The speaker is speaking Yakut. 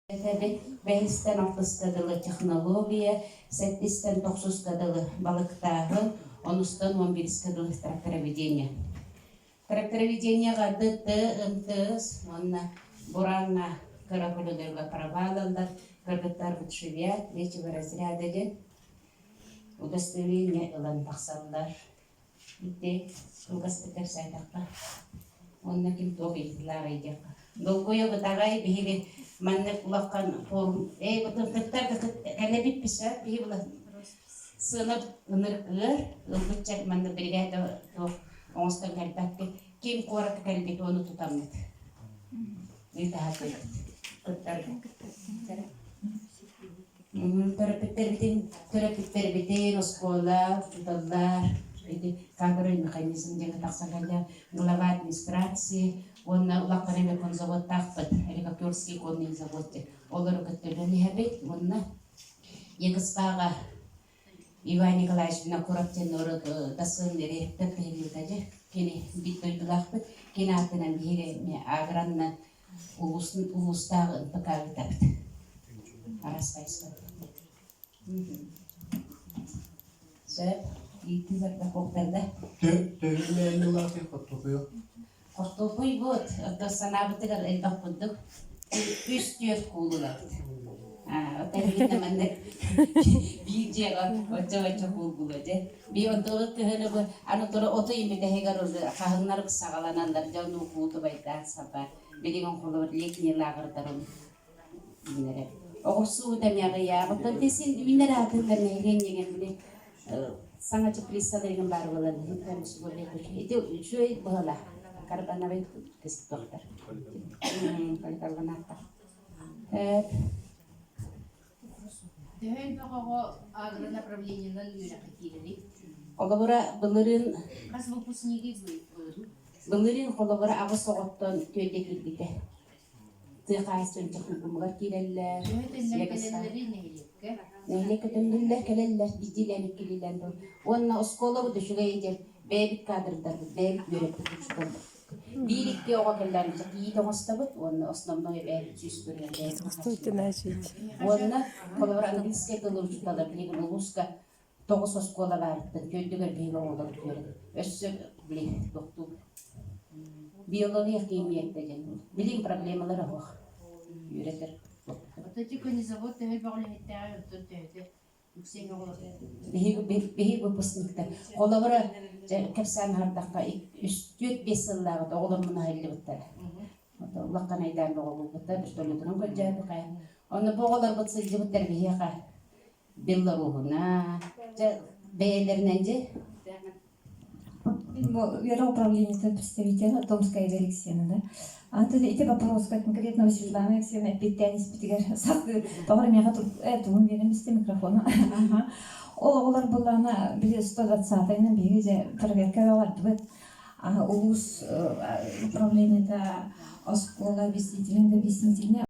Этэбит бэһистэн алтыска дылы технология, сэттистэн тохсуска дылы балыктааһын, онустан 11-скэ дылы трактороведение. Трактороведениеҕа ДТ, МТС уонна Бураҥҥа кыра көлөлөргө провалаллар, кыргыттарбыт швея третьего разряда диэн удостоверение ылан тахсаллар. Ити кылгастык кэпсээтэххэ уонна ким туох ыйытыылааҕый диэххэ. Долгуйабыт аҕай биһиги маннык улахан форум ээ кыттар да кэлэбит писать биһи була сыана ынырык ыар ылбычча манна биригээдэ туох оҥостон кэлбэппит ким куоракка кэлбит ону тутаммыт ыытаһатыбыт кыттарга Төрөппүттэрбитин, төрөппүттэрбитин оскуола, учууталлар, ити кадровый механизм диэҥҥэ тахсан кэллэ, глава администрации уонна улахан эмэ конзаводтаахпыт, Рекактерский конный завод диэн. Олору кытта үлэлэһэн иһэбит уонна ЕГСП-ҕа Иван Николаевич Винокуров диэн урут Дасын ректор киһи дьэ кини биир дойдулаахпыт. Кини аатынан биһиги эмиэ агранна улуустааҕы НПК ыытабыт. Араас хайысхата. Сөп. Иитии барда куоктарда. Төһүлээннилаахый хортуоппуйу? Хортуоппуй вот, ото санаабытыгар элбэх курдук. Үс-түөрт куулулабыт. Оттон биир маннык биир дьиэҕэ оччо-оччо куул булуо дьэ. Би онтугут кыһыны бу аны тура оту имитэһигэр хаһыҥнар саҕаланаллар дьон уу тубайдаан саба билигин холобур летний лааҕырдарын үүнэрэ. Оҕурсуу тэмиэҕийээх. Оттон тесин үүнэр аатыллар нэһилиэнньэгэн били саҥа теплицаларыгын баар буолан ити үчүгэй быһыылаах карбоновый кыстыктар. Поликарбонаттар. Төһө элбэх оҕо агронаправлениенан үөрэххэ киирэрий? Холобура, былырыын Хас выпускнигы былырыын? Былырыын холобура аҕыс оҕоттон түөрдэ киирбитэ. Тыа хаһаайыстыбатын техникумугар киирэллэр. Төһө төннөн кэлэллэрий нэһилиэккэ? Нэһилиэккэ төннөллөр, кэлэллэр, биирдиилээн, иккилиилээн дуу. Уонна оскуолабыт үчүгэй диэн бэйэбит кадрдарбыт, бэйэбит үөрэппит учууталбыт. Биир-икки оҕо кэллээн кийиит оҥостобут уонна основной бэйэбит 100% бэйэбит Уонна холобур английскай тылы учуутала билигин улууска тоҕус оскуола баарыттан түөрдүгэр биһиги оҕолорбут үөрэнэр. Өссө били тохтуур биология химията диэн билим проблемалара суох үөрэтэр. Оттон конезавод төһө бөҕүлэһиттээҕий оттон төһөтө үксэҥ оҕолор Биһиги выпускниктар холобура кэпсээн аһардахха үс түөрт биэс сыллааҕыта оҕолор мунаһыллыбыттара. Улахан айдаан бөҕө буолбуттар, вертолетунан көрдөөбүт. Онно бу оҕолорбут сылдьыбыттар биһиэхэ Беларуһуна, дьэ бэйэлэринэн дьэ Үөрэх управлениетын представителя Томская Ольга Алексеевна, да? Антон ити вопроска конкретно Светлана Алексеевна эппиэттээн испитигэр сахы тоҕо эрэ миэхэ тугун биэрэн истэ микрофону. Ол оҕолор буллаана били 120-йынан биһиги дьэ проверка бардыбыт. Улуус управлениета оскуола объяснительная да объяснительная.